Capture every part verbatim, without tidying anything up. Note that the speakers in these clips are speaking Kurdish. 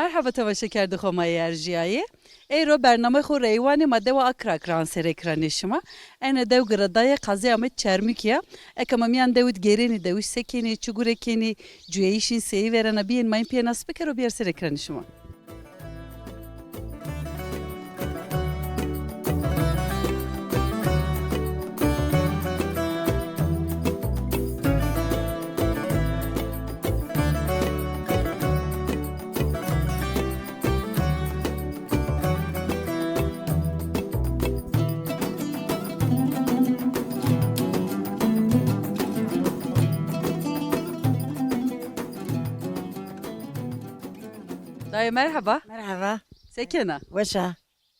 Merhaba temaşekerdoxê ma yê erjiyayê. Êro bernameyê xwe Reywanê ma dewa Akra kiran sêrê kiranê şima. Ene dew giradaye qazê Amed Çermûkî ya. Eke ma miyan dew digêrênî dewiş se kênî, çi gure kênî, cuyeyîşîn seyî verena biyên mayîn piyê nas bikero biyar sêrê kiranê şima. Dayê merheba. Merheba. Sekena. Weşa.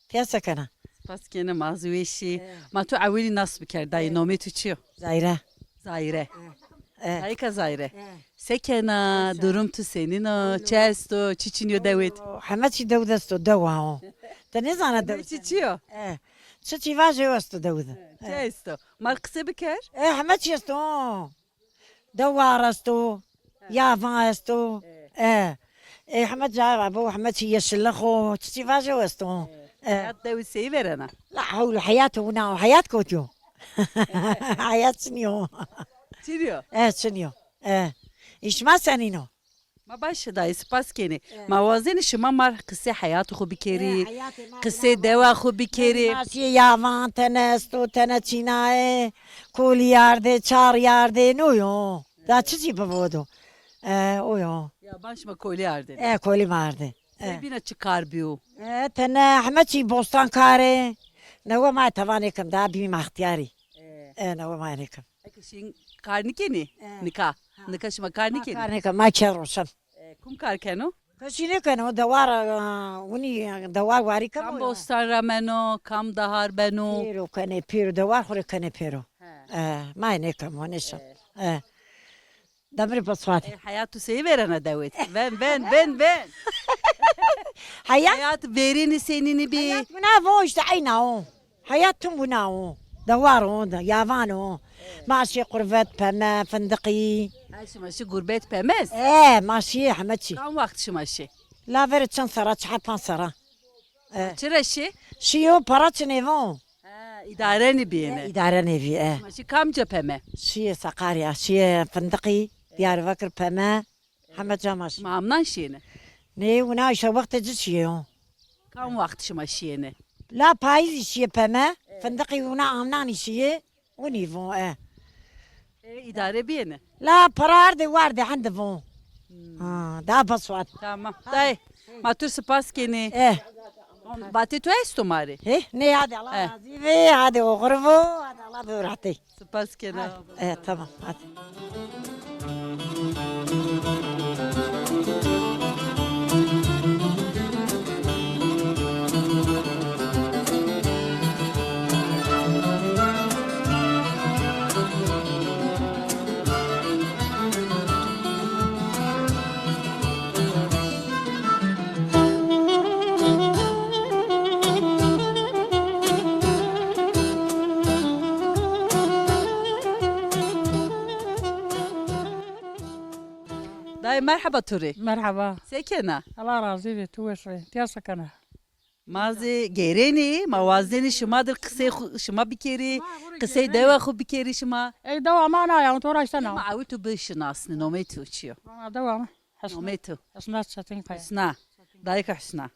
Tiya sekena. Spas kene ma zî weşî. Eh. Ma tu ewilî nas biker dayê, eh, nomê tu çi yo? Zayre. Zayre. Eh. Dayika Zayre. Eh. Sekena, weşa. Durum tu senîn o, çi esto, çi çin yo dewêt? Heme çî dew de esto, dewa o. Te nêzana dew. Çi çi yo? Eh. Çi çî vaje esto dew de. Eh. Çi esto? Mar qise biker? Eh, heme çî esto. Dewar esto, yavan esto. E. E, heme cayê ve bo, heme çi yeşillik o, çiçî vaje esto. E. Heyat dewi seyî verena. La hewle heyat wina, heyat kotiyo. Heyat çiniyo. Çiniyo? E, çiniyo. E. Îşma senîno. Ma baş e dayê, spas kenê. E. Ma wazenê şima mar qisê heyatê xwe bikerî, e, heyatê ma qisê dewa xwe bikerî. Ma şiyê yavan tene esto, tene çînayê, kolî yardê, çar yardê, no yo. Da çi jî bivodo. E, o yo. Ya ban şima kolî ardê. E, kolî ma ardê. E. Bîna çi kar bîyo? E, tene heme çî bostan karê. Newe ma tevanê kim, da bî ma extiyarî. E. E, newe ma nêkim. Eke şîn kar nikenî? E. Nika. Ha. Nika şima kar nikenî? Ma kar nikem, ma çer roşan. E, kum kar keno? Kesî nêkeno, dewar, e, winî, e, dewar warî keno. Kam bostan ra meno, kam dahar beno? Pêro kenê, pêro, dewar xwe rê kenê pêro. He. E, ma nêkemo, nêşem. E. E. Demir Baswat. E, heyat tu seyî verena dewêt. Ven, ven, ven, ven. Heyat? Heyat verînî senînî bî? Heyat wina vo işte eyna o. Heyat tim wina o. Dewar o, de, yavan o. Evet. Ma şê qurbet, peme, findiqî. Ha, şima şî gurbet pemez? E, ma şiyê heme çî. Kam wext şima şî? La verê çend serra, çehar panc serra. E. Çi re şî? Şiyo para çinê vo. Ha, îdare nîbîyêne. E, îdare nêbî, e. Şima şî kamca peme? Şiyê Sakarya, şiyê findiqî, Diyarbekir peme. Heme cama şî. Ma amnan şiyêne? Nê, wina îşe wextê ci şiyê yo. Kam wext şima şiyêne? La payîzî şiyê peme, e, findiqî wina amnanî şiyê, winî von, e. E, îdare biyêne? La para ardê wardê hende von. Hmm. Ha, da bas wat. Tamam. Dayê, ma tu spas kenê. E. Vatê tu esto ma rê? He, nê, hadi Allah, e, razî be, hadi oxir bo, hadi Allah bi rehetî. Spas kena. Hadi. E, tamam, hadi. Dayê, merheba tu rê. Merheba. Se kena? Allah razî be, tu weş be. Tiya se kena? Ma zê gêrênê, ma wazenê şima dir qisey xu-, şima bikerî, qisey dewa xwe bikerî şima. Ey dewa ma naya, to ra işte na. Ma ew tu bişinasnî, nomê tu çi yo? Ma dewa ma. Hesna. Nomê tu? Hesna Çetinkaya. Hesna. Dayika Hesna.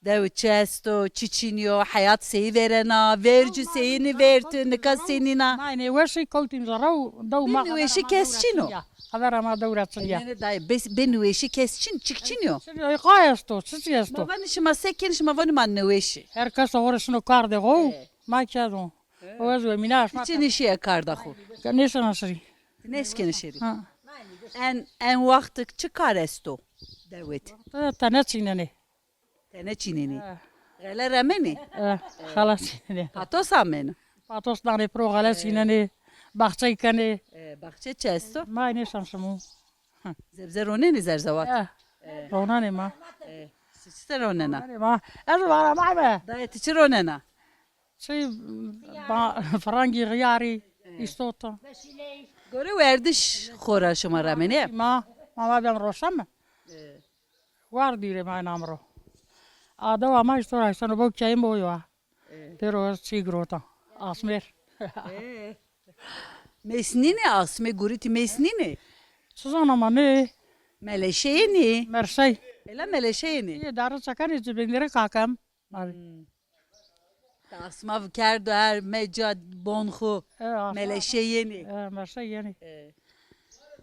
Dew çi esto, çi çin yo, heyat seyî verena, vercî seyînî verti, nika senîna. Ma nêweşî kewtîm zere û dew ma. Bi nêweşî kes çin o. Xebera ma dewra çin ya. Nê, nê, dayê, bes, bi nêweşî kes çin, çik çin yo. Çin yo, qay esto, çi çi esto. Ma vanî şima se kên, şima vanî ma nêweşî. Her kes xo rê şino kar de xo. E. Ma kerdon. E. O ez we mîna şima. Çi nişiye kar da xo? Ke nêşina şirî. Nêşkene şirî. Ha. En, en wextik çi kar esto? Dewêt. Te, tene çînenê. Tene çînenê. Eh. Xele remenê? Eh, xele çînenê. Patos amenê? Patos danê piro, xele çînenê. Baxçey kenê. Eh, baxçe çi esto? Ma nêşan şimo. Zebze ronenê zerzewat? Eh. Eh. Ronenê ma. Eh. Çi, çi te ronena? Ronenê ma. Ez vara ma me. Dayê, ti çi ronena? Çi, ba-, firangî, xiyarî, eh, îstota. Gore werdiş xora şima remenê? Ma, ma va ben roşan me. Eh. War dîrê mayna min ro. Adewa ma ji to ra hişteno bo keyim bo yo. Pêro ez çî girota. Asmêr. Mêsnînê asmê gurîtî mêsnînê. Çi zana ma nê? Meleşeyê nê. Mersey. Ela meleşeyê nê. Yê dare çekenê ci bingire kakem. Abi. Te asma kerdo her meca bon xwe. E, asma- Meleşe yenê. E, meşe yenê. E.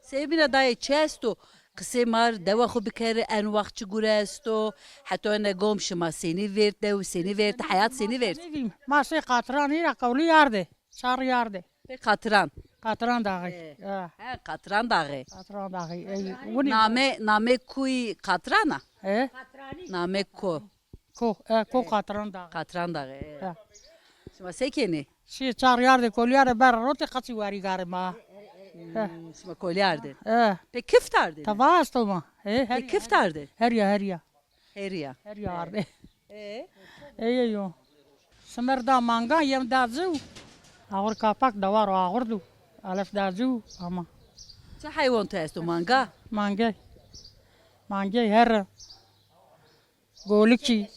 Sey bîne dayê çi esto? Qisê mar dewa xwe bikere en wext çi gure esto? Heta ne gom şima sênî vêrt dew, sênî vêrt, heyat sênî vêrt? Ma sê qatiran îra qewlî yarde. Çar yarde. Pê qatiran. Qatiran daxê. E. E. He, qatiran daxê. Qatiran daxê. Ey, winî. Name, name kuyî qatiran a? He? Name ku? Ko, e, ko Qatran Daxê. Qatran Daxê, e. Şima se kenê? Şî çar yardê koliyarê ber rotê qeçî warî garê ma. Hmm, şima koliyar dê. E. Pê kift ardê? Tava esto ma. E, her, Pê kift ardê? Her ya, her ya. Her ya. Her ya ardê. E? Eye yo. Simer da manga yem da ziw. Ağır kapak da var o ağırdu. Alef da ziw ama. Çi heywan tu esto manga? Mange. Mange her. Golikî.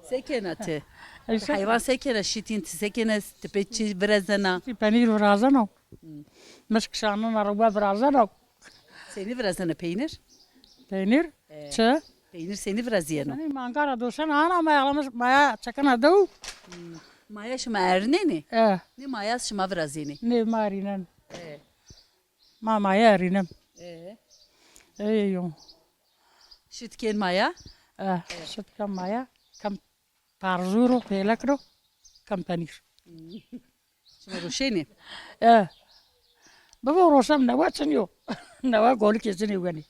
Sekena ti. Heyvan sekena şitîn ti sekena ti pê çi virazena? Ti penîr virazena. Mişk şanina rewe virazena. Senî virazena peynir? Peynir? Çi? Peynir senî viraziyeno? Senî mangara doşena ana maya maya çekena dew. Maya şima erinenê? E. Ne maya şima viraziyene? Ne ma erinen. E. Ma maya erinem. E. Ey yo. Şitkên maya? Eh, şitkên maya. Kem parzûro, pêlekro, kem penîr. Şima roşenê? Eh. Bibo roşem newe çin yo. Newe golikê cinê wenê.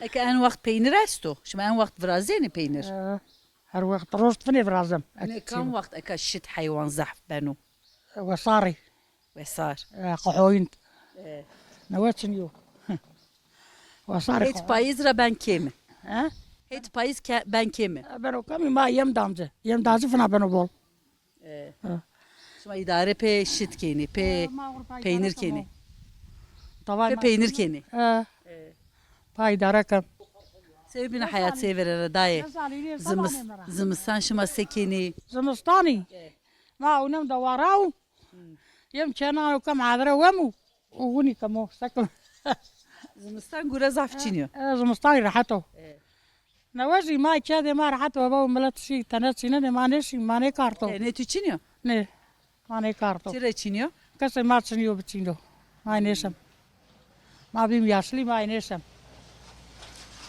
Eke en wext peynir esto? Şima en wext virazênê peynir? Eh. Her wext roj finê virazim. Ne kam wext eke şit heywan zehf beno? Wesarê. Wesar. E, qehoyîn. E. Newe çin yo. Wesarê Hêt qehoyîn. Payîz re ben kêm e. He? Hêt payîz ke, ben kêm e. E, bero kemî ma yem damci. Yem damci fina beno bol. E. E. Şima îdare pê şit kênî, pê E, ma Ewropa peynir idare kênî. Kemo. Tavay Pê ma peynir kênî. E. E. Pa îdare kem. Sê bîne heyat sê vere re dayê. Zimis, zimistan şima se kênî? Zimistanî. E. Ma ew nem dewara û yem kenan û kem adre wem û û winî kemo sekim. Zimistan gure zaf çînî yo. E, zimistan rehet o. E. Newe jî ma kedê ma rehet o, eva û milet şî tene çînenê ma nêşî ma nêkarto. E, ne tu çînî yo? Ne. Ma nêkarto. Çi re çînî yo? Kesê ma çînî yo biçîno. Ma nêşem. Ma bîm yaşlî ma nêşem.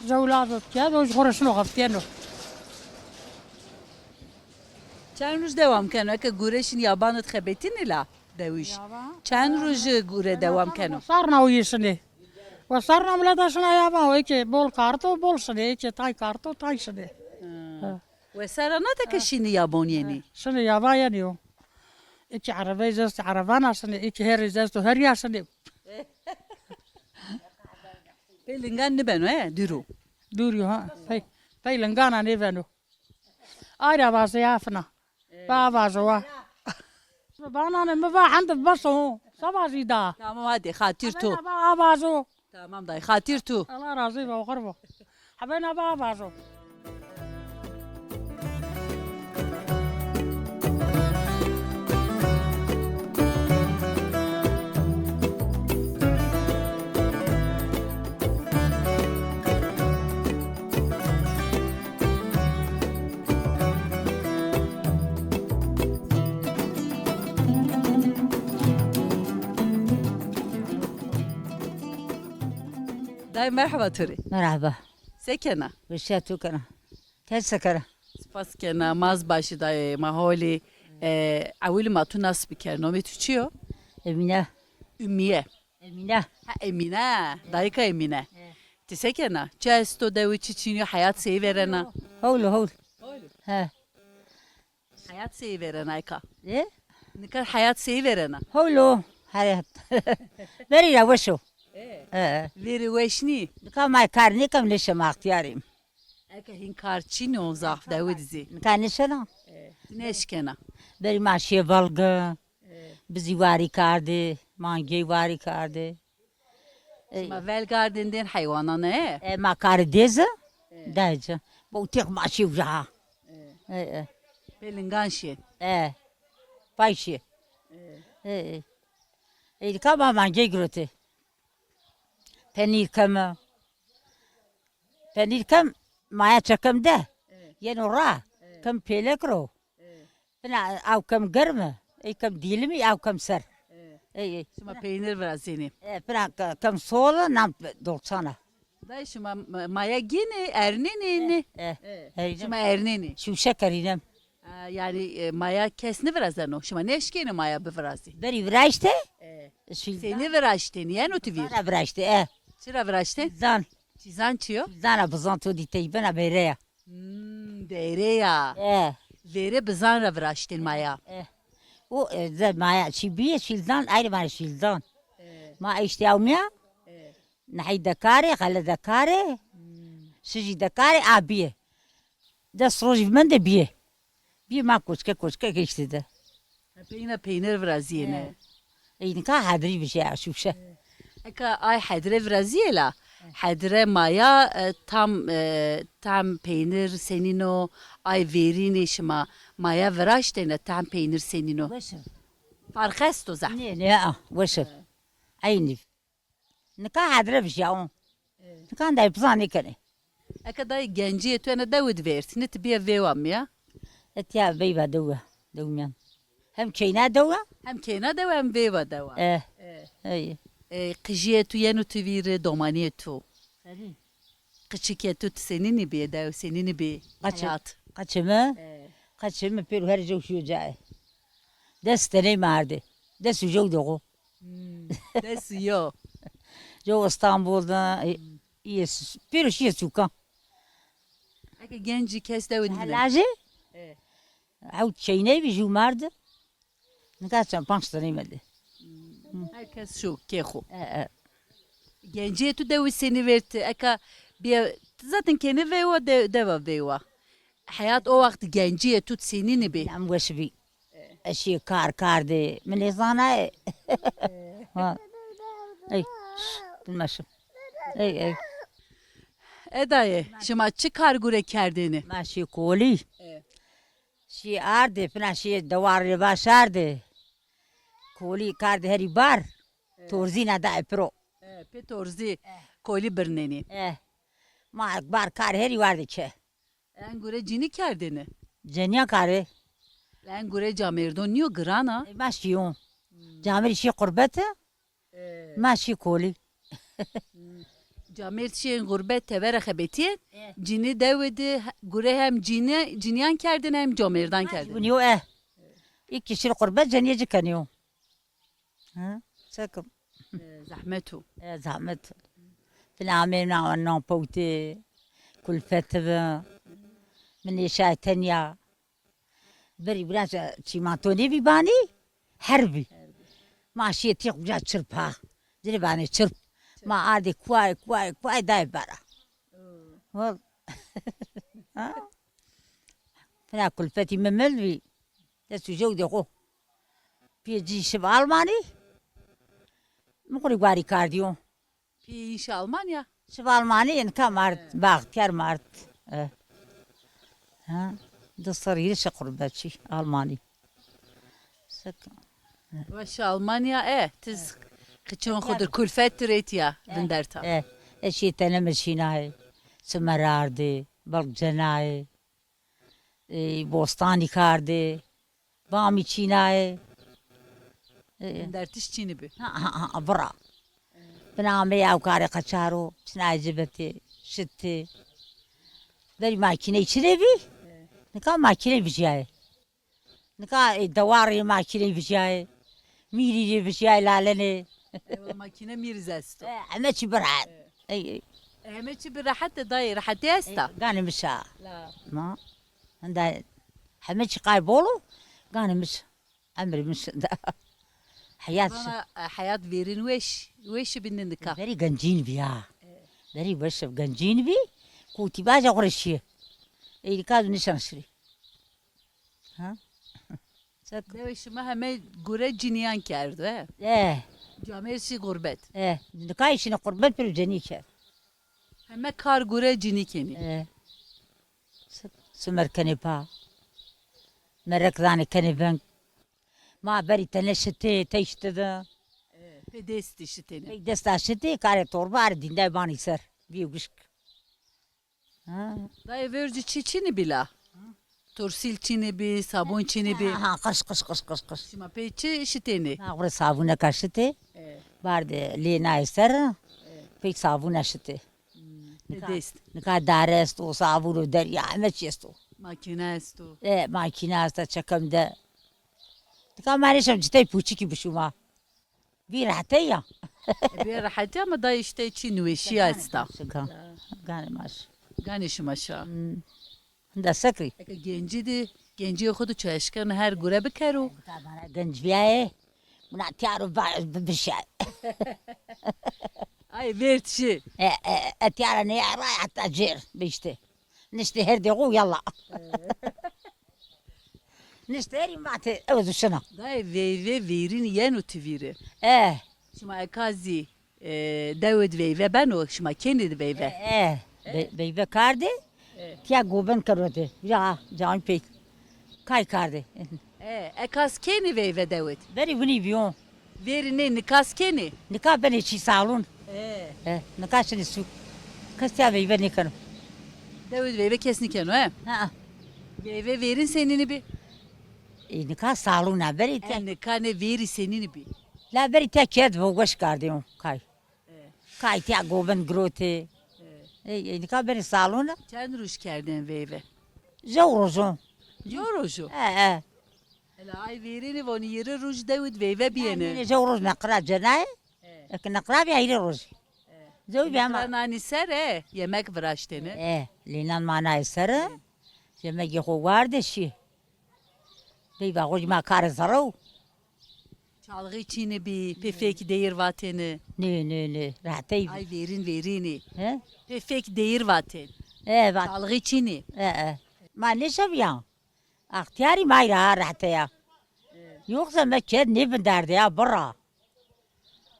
Zewla zot ked o ji xwe re şino xeftiyeno. Çend roj dewam keno? Eke gureşin yaban it xebetînê la dewiş. Yaban. Çend roj gure dewam keno? Sarna o yê şinê. Ve sarna mileta şina yaban o eke bol karto bol şinê, eke tay karto tay şinê. Ha. Ve sera nate ke şinî yaban yenî? Şinê yaban yenî o. Eke erebe zest ereba naşinê, eke herê zest o her ya şinê. Pê lingan nibeno, he, dûr o. Dûr yo, ha. Pey, pey lingana nêveno. Ayra vaze ya fina. Ba vazo wa. Banane mi va hende baso. Sa vazi da. Tamam hadi, xatir tu. Ba vazo. Tamam dayı, xatir tu. Allah razı be, oxir bo. Hebena ba vazo. Dayı merhaba Turi. Merhaba. Sekena. Beşiya tu kena. Te sekera. Spas kena, maz başî dayê, ma holî. E, ewil ma tu nas biker. Nomê tu çi yo? Emine. Ümiye. Emine. Ha, Emine. Dayika Emine. Ti sekena? Çi esto dewi çi çînî yo, heyat sey verena? Howlo, howl. He. Heyat sey verena eka? E? Nikar heyat sey verena? Howlo. Heyat. Berî ya weş o. E. Verî weş nî. Nika ma kar nîkem, nişem axtiyarîm. Eke hîn kar çîn o zaf dewi dizî. Nika nişena. Neşkena. Berî ma şê velgi. Bizî warî kardê, mangê warî kardê. Ê. Ma velgardên dên heywanan e? E, ma karê dêze? E. Dayce. Bo têx ma şî ujaha. E. E, e. Pê lingan şî. E. Pay şî. E. E, e. Ê, dika ma mangê girotê. Penîr keme. Penîr kem, maya çekem de. E. Yeno ra. E. Kem pêlek ro. E. Pina ew kem germ e, ey kem dîlimî, ew kem ser. E. Ey, ey. Şima peynir virazînî. E, pina ke-, kem sol e, nam dolçan e. Dayê şima ma-, maya gînê, ernênê nê? E, e. Ey, şima ernênê. Şûşe kerînem. E, yanî, e, maya kes nivirazeno. Şima neşkêne maya bivirazî. Berî viraşte? E. Şîldan. Sênî viraştên, yeno tu vîr? Zana viraşte, e. Çira viraştên? Zan. Çîzan çi yo? Zana bizan to dîtey bena bêreya. Hmm, bêreya. E. Vêrê bizan re viraştên maya. E. O, e, ze maya çî bîye şîldan, ayrı bana şîldan. E. Ma işte awmiya. E. Nehî dekare, xele dekare. Hmm. Şijî dekare, a bîye. Des rojî min de bîye. Bîye ma koçke koçke geçti de. Peyna peynir viraziyê ne? Ey nika hedrî bije ya şûşe. Eka ay hedre viraziyê la. Hedre maya, e, tam, e, tam peynir senîno, ay vêrînê şima maya viraştêne tam peynir senîno. Weş e. Farq esto zehf. Ne, ne, a, weş e. Eynî. Nika hedre vijya on. Nika ndayê bizanê kenê. Eke dayê genciyê tu ene dewi divêrt, ne tu biye vêwa miya? Etiya veyva dewa, dewmiyan. Hem keyna dewa? Hem keyna dewa, hem vêva dewa. Eh. Eh. Ey. E, qijiyê tu yeno tu vîr domaniyê tu. Serî. Qiçikê tu tu senînî bê dew, senînî bê Qaçı, hayat. Qaçı mı? Eh. Qaçı mı pêro her jew şiyo caê. Des tenê mardê. Des û jew doxo. Hmm, des û yo. Jew İstanbul da, e, Hmm. Pêro şiye sûkan. Eke gencî kes dewi dibine. Helajê? E. Ew çeyney bi jû mardi. Nika çend panc tenê me de. Hmm. Her kes şû kê xo. E, e. Genciyê tu dewi senî vêrt, eka biye, zaten kêne veywa de, deva veywa. Heyat o wext genciyê tu senînî bê. Em weş bî. Eşî kar kar de. Min ê zana e. Ha. Ey, şş, bilmeşim. Ey, ey. E dayê, şima çi kar gure kerdêne? Ma şî kolî. E. Şî ardê, pina şî dewarê baş ardê. Kolî kar de herî bar. E. Torzîna da e piro. E, pê torzî kolî birnenî. E. Ma bar kar herî war de çe. En gure cînî kerdêne. Ceniya karê. En gure camêrdon niyo giran a? E, ma şiyon. Hmm. Camêrd şî qurbet e. E. Ma şî kolî. Hmm. Camêrd şiyên gurbet tevere xebetiyê. E. Cînî dewi di he-, gure hem cînî, cîniyan kerdêne hem camêrdan kerdêne. Niyo e. İlk kişi qurbet ceniye ci keniyo. Ha? Çekim. E, zehmet o. E, zehmet. Filamê na, na pewtê, kulfet bi. Min êşa tenya. Berî biraz çîmantonê bî banî, her bî. Ma şiyê tîx uca çirp ha. Dirê banê çirp. Ma ardê kuay, kuay, kuay dayê bara. Hol. Ha? Fina kulfetî min mil bî. Dest û jew dê xo. Piyê cî şiv Almanî. Min xurî guarî kardiyo. Piyê yî şi Almanya? Şiv Almanî, nika mard, baxtiyar mard. Eh. Ha? Di ser yirî şi qurbetçî Almanî. Sek. Weş Almanya e, tiz qiçon xudir kulfet tirêtiya vinderta. Eh. Eşî tene min şînayê. Çimerardê, belk cenayê. Ê, bostanî kardê, bamî çînayê. Ê. Dertiş çînî bi. Ha, ha, ha, bira. Binamê ew karê qeçaro, çinayê cibetê, şitê. Berî makîneyê çinê bî? Ê. Nika makîneyê bijiyayê. Nika, ê, dewarê makîneyê bijiyayê. Mîrî jê bijiyayê lalenê. Eyvallah, makîne mîriz esto. E, heme çî bi rehet. E. Ey, ey. E, heme çî bi rehet de dayê, rehetî esta? E, ganê min şa. La. Ma. Henda heme çî qay bol o, ganê min şa. Emrê min şa. Heyat şa. Bana, e, heyat vêrin weş, weş bi ninika. Berî gencîn bî ya. E. Berî weş bi gencîn bî, ku tî baja xwe re şiye. Ey, nika nişan şirî. Ha? Çek. Dewê şima heme gure ciniyan kerdo, he? Eh. Camêr şî gurbet. E, nika şîne qurbet pir cenî ke. Heme kar gure cinî kenî. E. S-, simer kenê pa. Merek zanê kenê veng. Ma berî tene şitê, tey şitê de. E, pê destî şitêne. Pey desta şitê, karê torba ar dîndey banî ser. Vî guşk. Ha. Dayê vercî çi çinî bila? Tursîl çinî bî, sabûn çinî bî. Ha, qış, qış, qış, qış, qış. Şima pê çi şitênê? Ha, xure sabûneka şitê. E. Bardê lê nayê ser. E. Pey sabûne şitê. Hmm. Nika, dest. Nika dare esto, sabûn û derya, heme çi esto. Makîne esto. E, makîne esta, çekem de. Nika ma nêşem citey pûçikî bişûma. Vî rehetê ya. E, vî rehetê ama da işte çi nûeşiya esta. Ganê maş, gan-, ganê maş. Ganê şima şa. Hmm. Hinde sekrî. Eke gencî di, gencî xwe di çeşken her gure bikero. Tabana genc biyayê. Buna tiyaro ba-, bi-, bişe. Ay, vêrt şi. E, e, e, tiyara ne ya, ray hatta cêr, bişte. Nişte her de xo yalla. Nişterî mate, ew zû şina. Dayê veyve vêrîn yeno ti vîrî. Eh. Şima eka zî, e, dewê di veyve beno, şima kênê di veyve. Eh, eh. Be-, veyve kardê, eh, tiya goben kerode. Ya, can pek. Kay kardê. Eh, ekas kênê veyve dewê di. Berî winî biyon. Vêrî nê, nikas kenê? Nika benê çî salon. Ee. He, nika şinê sûk. Kes tiya veyve nêkeno. Dewê veyve kes nîkeno, he? Ha. Veyve vêrîn senînî bî? Ê, nika salon a, berî te. E, nika ne vêrî senînî bî? La berî te ked vo weş kardê on kay. Ee. Kay tiya govend girotê. Ee. Ê, ê, nika benê salon a. Çend roj kerdên veyve? Jew rojon. Jew rojo? He, he. Ela ay vêrênê vonî yirê roj dewid veyve biyêne. Nê, nê, jew roj neqira cenayê. He. Eke neqira biya hîrê rojî. He. Jew biya ma. Neqira nanî ser e, yemek viraştêne. E, lê nan manayê ser e. He. Yemekê xo wardê şî. Veyva xo jî ma karê zerre û. Çalgî çînî bî, pê fêk deyir vatêne. Nê, nê, nê, rehetey bî. Ay vêrîn vêrînî. He? Pê fêk deyir vatên. E, vat. Çalgî çînî. E, e. Ma nêşeviyan. Extiyarî mayra ha rehteya. Yoxsa me ked nêvinderdê ya birra.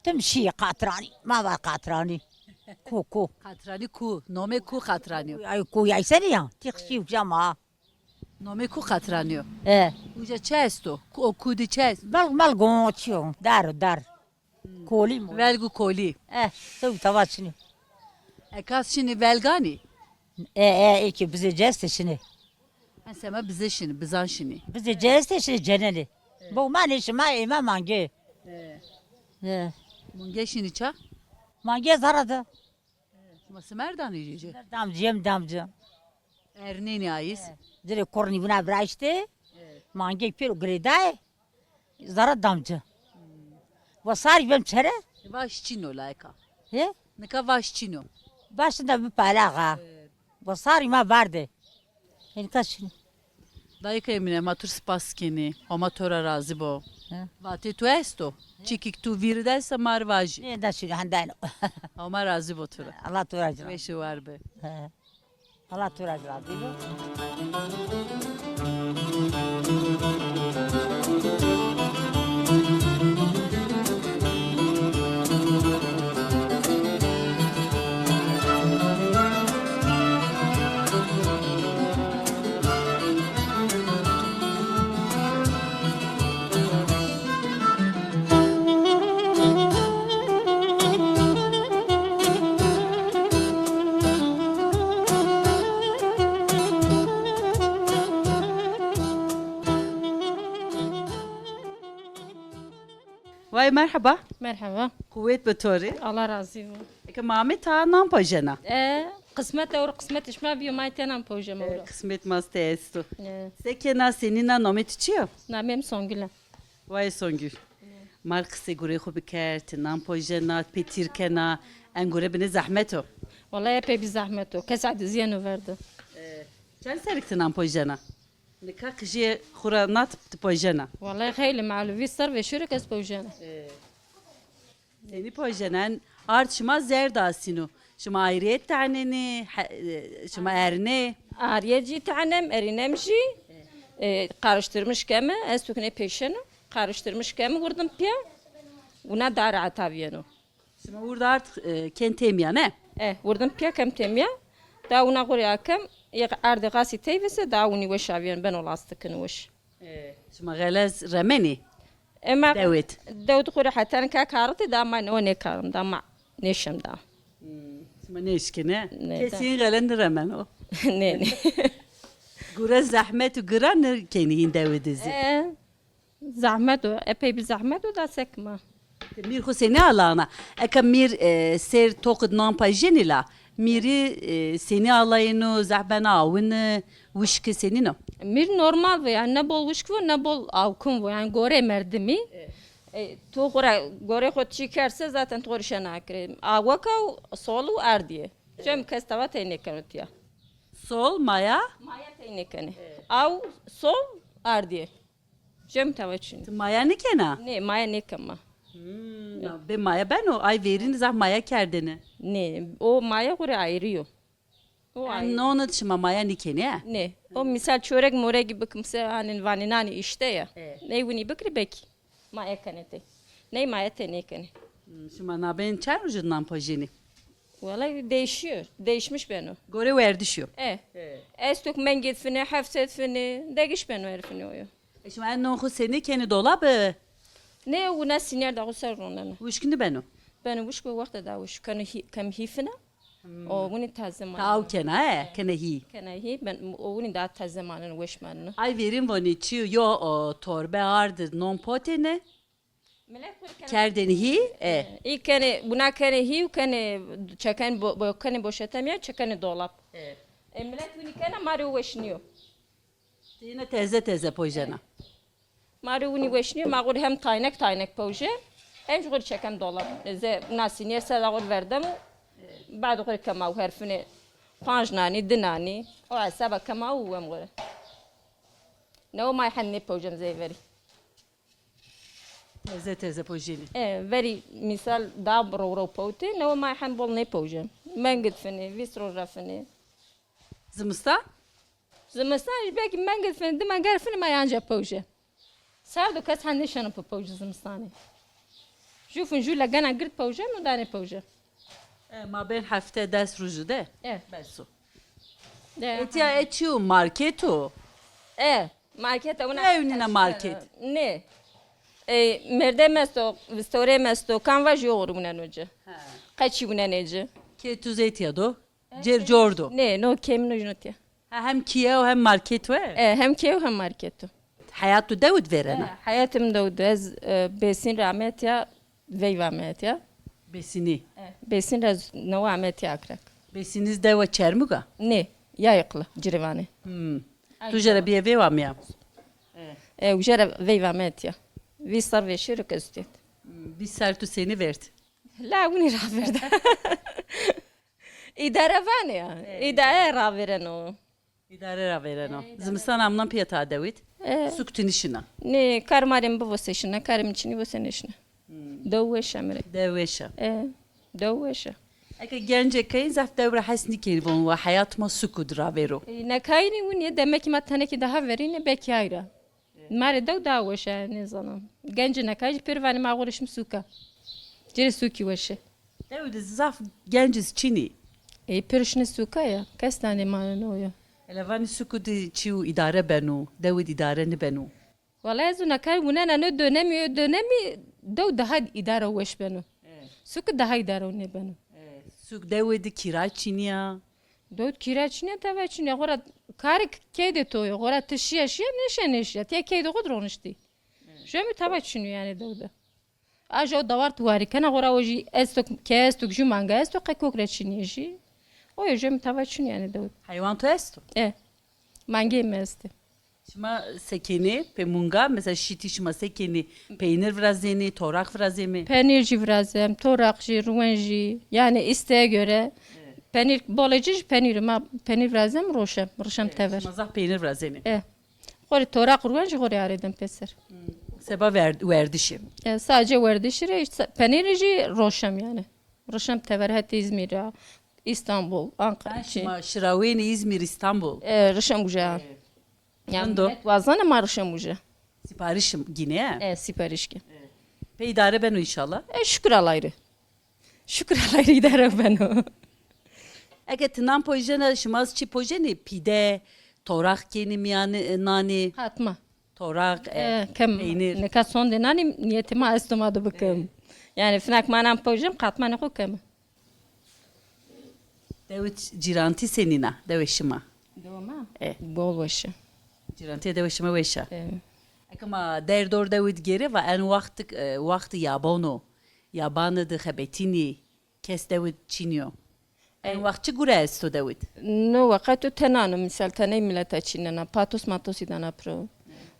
Tim şî qatranî. Ma va qatranî. Ku, ku. Qatranî ku. Nomê ku qatranî yo? Ay ku yaysenî ya. Tîx şî uca ma. Nomê ku qatranî yo? E. Uca çi esto? Ku, o ku di çi esto? Belg melg o çi yo? Dar, dar. Kolî mo. Velg û kolî. Eh, tew tava çinî. Ekas çinî velganî? E, e, ê ki bizê ceste şinî. Ha, sema bizê şinî, bizan şinî. Bizê ceste şinî cenenê. Bo ma nê şima ême mange. E. E. Mange şinî ça? Mange zara de. Şima simer danî jî? Damcî, em damcî. Ernênî ayîs? Dirê kornî buna viraştê. Mangê pêro girêdayê. Zara damcî. Ve sarî bem çere? Vaş çîno layka. He? Nika vaş çîno. Baş de bi palaxa. Ve sarî ma vardê. Ênka şinî. Dayika Emîne, ma tu spas kenî. Homa to ra razî bo. He. Vatê tu esto? Çikik tu vîr de esta mar vajî. Nê, da şinî hendayno. Homa razî bo tu ra. Allah tu ra razî. Weş û war be. He. Allah tu ra razî bo. Vay merheba. Merheba. Quwet bi to rê. Allah razî bo. Eke mamê ta nan pajena. E, qismet ewro qismet şima biyo, may te nan pajema ewro. Qismet mastê esto. E. Sekena senîna, namê tu çi yo? Namê min Songül e. Vay Songül. Mar qisê gurê xo biker, ti nan pajena, pê tîr kena, en gure binê zehmet o. Wallahî epey bi zehmet o. Kes adiziyeno verdi. E, çend serik ti nan pajena? Nika qijê xura nat tu pojena. Wallahî xeylî malû vî ser ve şûrek ez pojena. Ee, senî pojena? Ard şima zerd asîno. Şima ayriyet tanenî, he, e, şima ernê? Ariyet jî tanem, erînem jî. E, karıştırmış keme, ez tukne peşeno. Karıştırmış keme, vurdum piya. Wina da rehet aviyeno. Şima wir de ard, e, ken têmiya, ne? E, wirdim piya kem têmiya. Da wina xurê akem, yek erdê xasî teyvise, da winî weş aviyen beno lastikin weş. E, şima xelez remenî? Ema Dewêt. Dewt xurê heten ka karite, da ma ne o nekarim, da ma neşem da. Hmm, şima neşkine? Ne, da. Kesî xelen niremeno. Ne, ne. Gure zehmet û gira nikenî hîn dewê dizî. E, Zehmet o, epey bir zehmet o da sekma. Mîr xwe senî alana? Eke mîr, e, ser toqid nan pajênî la. Mîrî, e, senî alayino, zehbena awin, e, wişki senîno? Mîr normal vo, yani ne bol wişk vo, ne bol awkin vo. Yani gorê merdimî. E, tu xwe re, gorê xwe çi kerse zaten tu xwe rişe nakirê. Aweka û sol û erdiyê. Cem kes tava tey nêkeno tiya. Sol, maya? Maya tey nêkenê. Aw, sol, erdiyê. Cem tava çin. Tu maya nikena? Nê, maya nêkema. Hmm, bê maya beno, ay vêrîn zaf maya kerdene. Nê, o maya xure ayrı yo. O ayrı. Nonit şima maya nikene? Nê, o misal çörek moregî bikim se hanin vaninani işte ya. E. Ney winî bikri bek. Maya kene te. Ney maya te nêkene. Hmm, şima nabên çend roj nan pajênî? Vallahi değişiyor. Değişmiş beno. Gore werdiş yo. E. E. Estok mengê difine, hefte difine, degiş beno her fine oyo. E, şima en non xwe senî kenî dolab? Ne, wina sînyer da xwe ser ronene. Wişk nibeno? Beno wişk bi wexte da wişk. Keno hî-, kem hîfine. Hmm. O winî taze maneno. Taw kena, e, kene hî. Kene hî, ben, o winî da taze maneno, weş maneno. Ay vêrin vonî çi yo, o torbe ard non potêne? Millet xwe kene. Kerdên hî, e. E, î kene, buna kene hî û kene çeken bo-, bo-, kene boşetem ya, çekene dolap. E. E, millet winî kene, marê weş niyo. Têne teze teze pojena. Ma rê winî weş nîyo, ma xwe rê hem taynek taynek pewje, hem jî xwe rê çekem dolab. Ez ê nasîniyê ser xwe rê verdem û bad xwe rê kema û herfinê panc nanî, di nanî, o hesaba kema û wem xwe rê. Newe may hen nêpewjem zey verî. Teze teze pojênî. E, verî mîsal da row row pewtê, newe may hen bol nêpewjem. Meng difinê, vîst roja finê. Zimistan? Zimistan jî belkî mengê difinê, di menge difinê ma yan jî pewje. Serdo kes hende şeno pe pewje zimistanê. Jû fin jû legena gird pewje, no danê pewje. E, ma bên hefte des rûjî de? E. Beso. De, Etiya ha. E çi yo, market o? E, market e, wina. Ne ewnîna market? Ne. E, merdem esto, vistorê esto, kanva jî oxir winen oce. Ha. Qeçî winen ece. Kê tu zêtiya do? Cêr cor do. Nê, no kêm no jino tiya. Ha, hem kiye û hem market we? E, hem kiye û hem market o. Heyat tu dewid verena? E, heyatim dewid. Ez, e, Bêsîn re ametiya, veyva ametiya. Bêsînî? E, Bêsîn re z-, newe ametiya Akrek. Bêsînî z dewa Çermuga? Nê, ya yekli, Cirivanê. Hmm. Tu jere biye veyva miya? E, û jere veyva ametiya. Vîst sar veşê rik ez têt. Hmm, vîst sar tu sêni verd? La winî raverda. Îdare vanê ya. Ê, îdare ravereno. Îdare ravereno. Ê, îdare. Zimistan amnan piya ta dewit. Ê. Suk tinişina. Nê, kar marê min bivose şina, karê min çinî vose neşina. Hmm. Dew weş e mirê. Dew weş e. Ê, dew weş e. Eke gencekeyî zaf dew re hes nikên von wa heyat ma sukû di ravero. Ê, nekayînî win ye, demekî ma tenekî daha verîne, belkî ayra. Marê dew daha weş e, nêzanim. Gencê neka jî pêr vanê ma xwe rişim sûka. Cêrê sûkî weş e. Dew de zaf genciz çinî. Ê, pêr şinê sûka ya. Kes danê ma ne oya. Hele vanî sûkû di çi û îdare beno, dew de îdare nibeno. Wala ez û neka winena no dönemî, o dönemî dew daha îdare weş beno. Evet. Sûkû daha îdare nêbeno. Evet. Sûk dew de kîra çinî ya. Dewd kîra çinê teva çinê. Xora karek keyde toyo. Xora ti şiya şiya neşe neşiya. Tiya keyde xud roniştî. Şemi teva çinû yani dewde. A jo dawar tuwari kena xora o jî esto ke esto ju manga esto qe kokre çinê jî. O yo jemi teva çinû yani dewd. Heywan tu esto? E. Mangê me este. Şima sekenê, pê munga, mesela şîtî şima sekenê, peynir virazênê, toraq virazêmê? Penîr jî virazem, toraq jî, ruwen jî. Yani isteğe göre. Evet. Penîr, bolê ci jî penîr, ma penîr virazem, roşem, rişem tever. Şima zaf peynir virazênê. E. Xorê toraq ruwen jî xorê arêdem pêser. Hmm. Seba ver-, werdişê. E, sadece werdişî re, işte, penîrî jî roşem yani. Rişem tever hetê Îzmîr ra, Îstanbul, Anqara. Ha, çi? Şima şirawênê Îzmîr, Îstanbul. E, rişem uca. E. Yani Rind o. Millet wazane ma rişem uca. Sipariş gîne ya? E, sipariş gî. E. Pê îdare beno înşallah. E, şükür Allah'ı. Şükür Allah'ı, îdare beno. Eke ti nan pojena, şima çi pojenî? Pîde, toraq kênî miyanî, e, nanî? Qatma. Toraq, e, E, kem. Peynîr. Nika son de nanî, niyetê ma esto ma de bikim. E. Yani finak ma nan pojen, qatma ne xo kem. Dewit cîrantî senîna, dewê şima? Dewa ma? E. Bol weş e. Cîrantî dewê şima weş e. E. Eke ma derdor dewit gêre va en waxt, e, waxt yaban o. Yaban de xebetînî, kes dewit çînî yo. En waxt çi gure esto dewit? No weqet tu tenano, misal teney mileta çînena, patos matosî dana pro.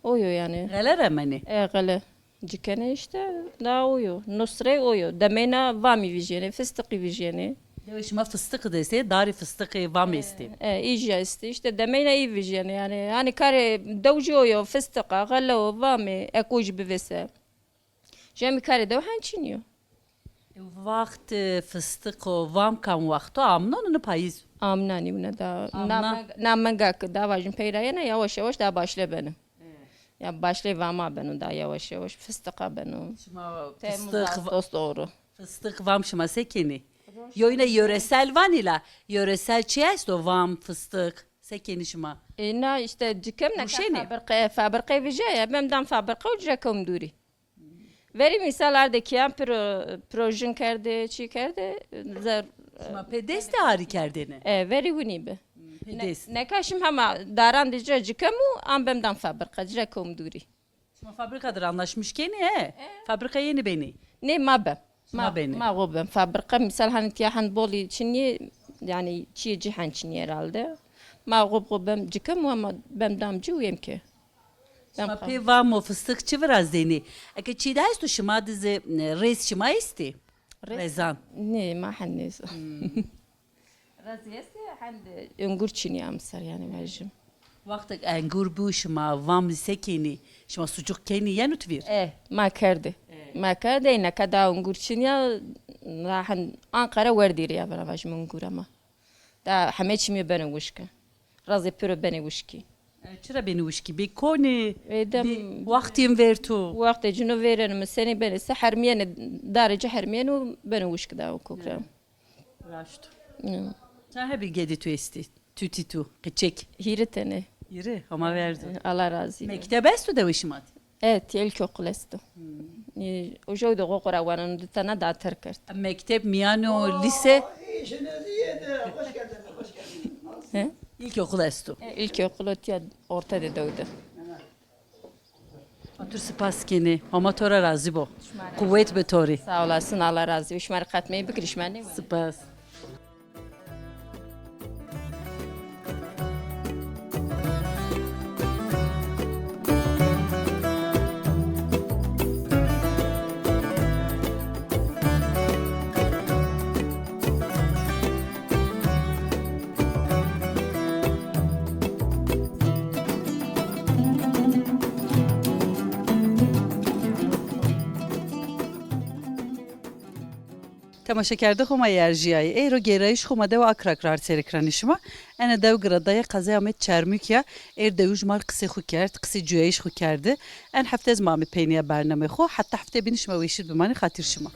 Oyo yani. Xele remenî? E, xele. Cikene işte, da oyo. Nusrey oyo. Demeyna vamî vijyene, fıstıqî vijyene. Dewê şima fıstıqî de estê, darî fıstıqî vamî estê. E, îja estê. İşte demeyna î vijyene yani. Hani kare dewci oyo, fıstıqa, xele o, vamî, eko ji bivêse. Jemî karê dew hen çînî yo. Waxt, e, fıstıq û vam kam waxto amnon û payîz? Amnanî wina da. Amna. Namenga, namenga ki da vajin peyra yena yavaş yavaş da başle beno. Evet. Ya başle vama beno da yavaş yavaş. Fıstıqa beno. Şima Temmuz, fıstık va- Ağustos doğru. Fıstık vam şima se kenî? Yo yine yöresel vanî la. Yöresel çi esto vam, fıstık? Se kenî şima? E, na işte cikem neka Ruşenê? Fabrika, fabrika vije ya. Bem dan fabrika û cirekom dûrî. Verî mîsal ardê kiyan pro-, projin kerdê, çî kerdê, zer-, Şima pê destê arî kerdêne? E, verî winî bi. Hmm, pê Ne-, dest. Neka şim hema daran dî cire cikem û an bem dan fabrika, cire kom dûrî. Şima fabrika dir anlaşmiş kenî, he? E. Fabrika yeni benî? Nê, ma bem. Şima Ma, benî? Ma xo bem. Fabrika mîsal hani tiya hend bolî çinî, yani çiyê cî hen çinî herhalde. Ma xo xo bem cikem û ama bem dam cî û yem ke. Şima pê vam û fıstık çi virazdênî? Eke çî de esto şima dizi, e, rêz şima estî? Rêz? Rezan. Nê, ma hen nêz. Hmm. Rezî estî, hen de engur çînî am ser yani vajim. Wextek engur bû şima vam se kenî? Şima sucuk kenî yenu tivîr? E, ma kerde. E. Ma kerde, neka da engur çînî ya, da hen Ankara werdî ya vira vajim engur ama. Da heme çîmê bene wişke. Razê piro bene wişkî. E, çira beni wişkî? Bê konê, Ê, dem bê wextên ver tu. Wextê cino vêreno, mi senî bene, se hermiyene, darê ci hermiyeno, bene wişk da o kokra. Raşt. Ya. Ça hebî gedî tu estî? Tu tî tu, qeçek. Hîri tene. Hîri, homa verdi. Allah razî be. Mekteb esto dewê şima tî? Evet, ilkokul esto. Hmm. Ee, uca de qoqora wanan di tane da terk kerd. Mekteb, miyano, lise? He? İlkokul esto. E, ilkokul otiya orta de dewde. Atur spas kenî. Homa to ra razî bo. Quwet bi to rî. Sağ olasın, Allah razı olsun. Şima rê qet me bikir, şima ne? Spas. Temaşekerdoxê ma yê erjiyayê, êro gêrayîş xwe ma dewa Akrak re ard sêrê kiranê şima. Ene dew Giredayê qezaya me Çermûk ya, êr dewij mal qisê xwe kerd, qisê cuyayîş xwe kerdi. En hefte ez ma me peynîya bernamê xwe, heta hefte bîn şima wêşîr bimanî xatîr şima.